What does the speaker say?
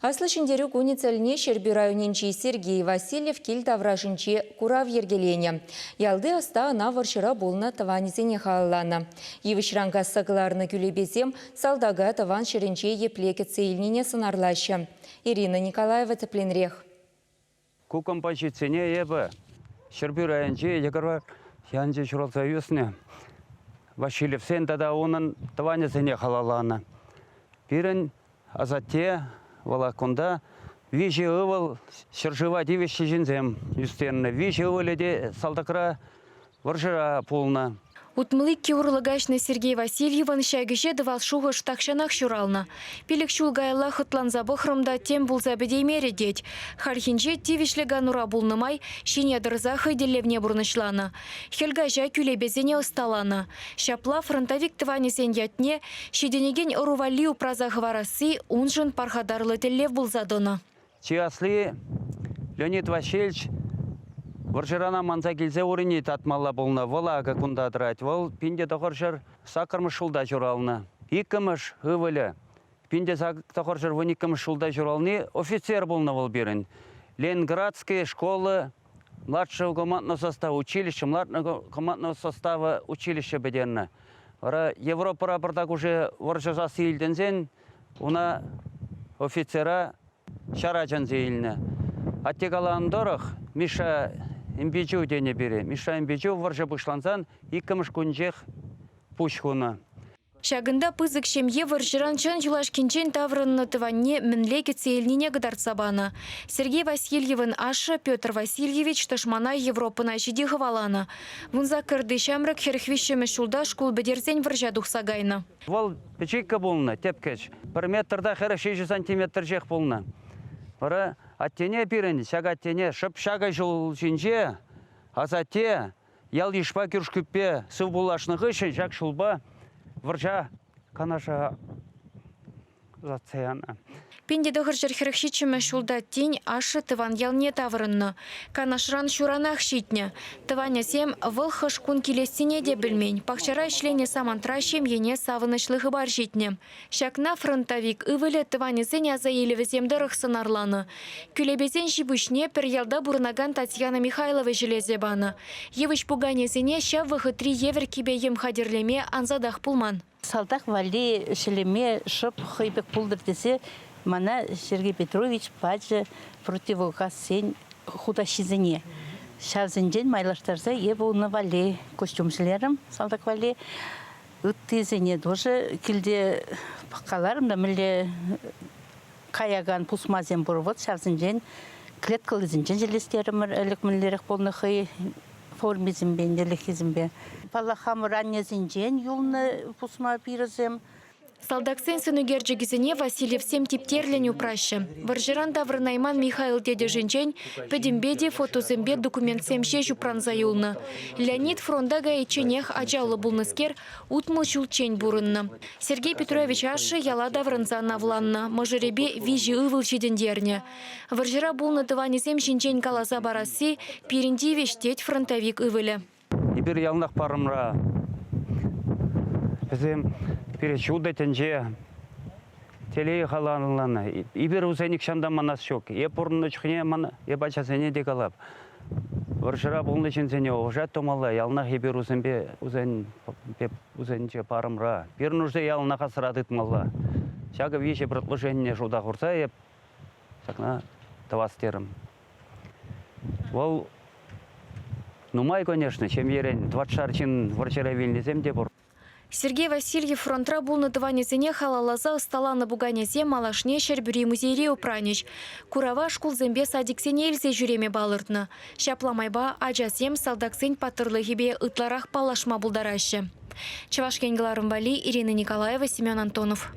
Аслӑ Ҫӗнтерӳ кунӗ тӗлне Ҫӗрпӳ районӗнчи Сергей Васильев кил таврашӗнче курав йӗркеленӗ. Ялти ӑста ӑна вӑрҫӑра пулнӑ тӑванӗсене халалланӑ. Йывӑҫран касса кӑларнӑ кӳлепесем салтака тӑван ҫӗрӗнче епле кӗтсе илнине сӑнарлаҫҫӗ. Ирина Николаева тӗплӗнрех. Ку композицине эпӗ Ҫӗрпӳ районӗнчи Йӑкӑрва ялӗнче ҫуралса ӳснӗ Васильевсен тата унӑн тӑванӗсене халалланӑ. Пирӗн асатте вӑл кунта виҫӗ ывӑл ҫӗршыва тивӗҫлӗ ҫынсем ӳстернӗ. Виҫӗ ывӑлӗ те салтакра вӑрҫӑра пулнӑ. 62 урлӑ каҫнӑ Сергей Васильевӑн ҫак ӗҫе тӑвас шухӑш тахҫанах ҫуралнӑ. Пилӗк ҫул каялла хӑтланса пӑхрӑм та тем пулса пӗтеймерӗ тет. Хальхинче тивӗҫлӗ канура пулнӑ май ҫине тӑрса хӑй тӗллевне пурнӑҫланӑ. Хӗл каҫа кӳлепесене ӑсталанӑ. Ҫапла фронтовик тӑванӗсен ятне ҫитӗнекен ӑру валли упраса хӑварасси уншӑн пархатарлӑ тӗллев пулса тӑнӑ. Чи асли Леонид Васильевич вӑрҫӑран аманса килсе урине татмалла пулнӑ. Вӑл акӑ кунта тӑрать. Вӑл 1908 ҫулта ҫуралнӑ. Иккӗмӗш ывӑлӗ 1912 ҫулта ҫурални офицер пулнӑ вӑл пирӗн. Ленинградская школа младшего командного состава училище, младшего командного состава училище пӗтернӗ. Вара Европӑра пӑртак уже вӑрҫӑ сасси илтӗнсен уна офицера ҫара чӗнсе илнӗ. Атте каланӑ тӑрӑх, Миша Импичу тенӗ пире. Миша Импичу вӑрҫӑ пуҫлансан иккӗмӗш кунчех пуҫ хунӑ. Ҫакӑнта пысӑк ҫемье вӑрҫӑран чӑн юлашкинчен таврӑннӑ тӑванне мӗнле кӗтсе илнине кӑтартса панӑ. Сергей Васильевӑн ашшӗ Петр Васильевич тӑшмана Европӑна ҫити хӑваланӑ. Вунсаккӑрти ҫамрӑк 43-мӗш ҫулта шкул пӗтерсен вӑрҫа тухса кайнӑ. Вӑл пӗчӗккӗ пулнӑ, тӗпкӗч. Пӗр метрта 47 сантиметр ҫех пулнӑ. Вара аттене пирӗн, ҫак аттене шӑп ҫакӑ ҫул ҫинче асатте ял-йышпа кӳршкӳппе сывпуллашнӑ хыҫҫӑн ҫак ҫулпа вӑрҫа Канаша ӑсатса янӑ. 1947 ҫулта тин ашшӗ тӑван ялне таврӑннӑ. Канашран ҫуранах ҫитнӗ. Тӑванӗсем вӑл хӑш кун килессине те пӗлмен. Пахчара ӗҫленӗ самантра ҫемьене савӑнӑҫлӑ хыпар ҫитнӗ. Ҫакна фронтовик ывӑлӗ тӑванӗсен аса илӗвӗсем тӑрӑх сӑнарланӑ. Кӳлепесен ҫи-пуҫне пӗр ялта пурӑнакан Татьяна Михайлова ҫӗлесе панӑ. Йывӑҫ пуканесене ҫав вӑхӑтри евӗр кӗпе-йӗм хатӗрлеме ансатах пулман. Салтак валли ҫӗлеме шӑп хӑй пек пултӑр тесе мана Сергей Петрович пачӗ противогазсен хутаҫҫисене. Ҫавсенчен майлаштарса эпӗ унӑн валли костюм ҫӗлерӗм салтак валли. Ыттисене тоже килте пӑхкаларӑм та мӗнле каякан пусмасем пур. Вот ҫавсенчен клеткӑллисенчен ҫӗлестерӗмӗр. Ӗлӗк мӗнлерех пулнӑ хӑй формисемпе, ӗнтӗлӗххисемпе. Паллах, хамӑр аннесенчен юлнӑ пусма пирӗсем. Салтаксен сӑнӳкерчӗкӗсене Васильевсем типтерлӗн упраҫҫӗ. Вӑрҫӑран таврӑнайман Михаил тетӗшӗнчен пӗтӗмпе те фотосемпе документсем ҫеҫ упранса юлнӑ. Леонид фронта кайичченех ачаллӑ пулнӑскер 60 ҫулччен пурӑннӑ. Сергей Петрович ашшӗ яла таврӑнсан авланнӑ, мӑшӑрӗпе виҫӗ ывӑл ҫитӗнтернӗ. Вӑрҫӑра пулнӑ тӑванӗсем ҫинчен каласа парасси пирӗн тивӗҫ, тет фронтовик ывӑлӗ. Эпир яланах парӑмра. Вӗсем пире ҫутӑ тӗнче телей халалланӑ. Эпир вӗсен нихҫан та манас ҫук. Эп пурӑннӑ чухне ман эп ачасене те калап. Вӑрҫӑра пулнӑ ҫынсене уважать тумалла. Яланах эпир вӗсемпе вӗсенче парӑмра. Пирӗн уже яланах асра тытмалла. Ҫакӑ виҫӗ предложение шута хурса эп ҫакна тӑвас терӗм. Вӑл нумай, конечно, ҫемьерен тӑватшар ҫын вӑрҫӑра вилнисем те пур. Сергей Васильев фронтра пулнӑ тӑванӗсене халалласа ӑсталанӑ пуканесем малашне Ҫӗрпӳри музейре упранӗҫ. Курава шкулсемпе садиксене илсе ҫӳреме палӑртнӑ. Ҫапла майпа ачасем салтаксен паттӑрлӑхӗпе ытларах паллашма пултараҫҫӗ. Чӑваш Ен кӑларӑм валли Ирина Николаева, Семен Антонов.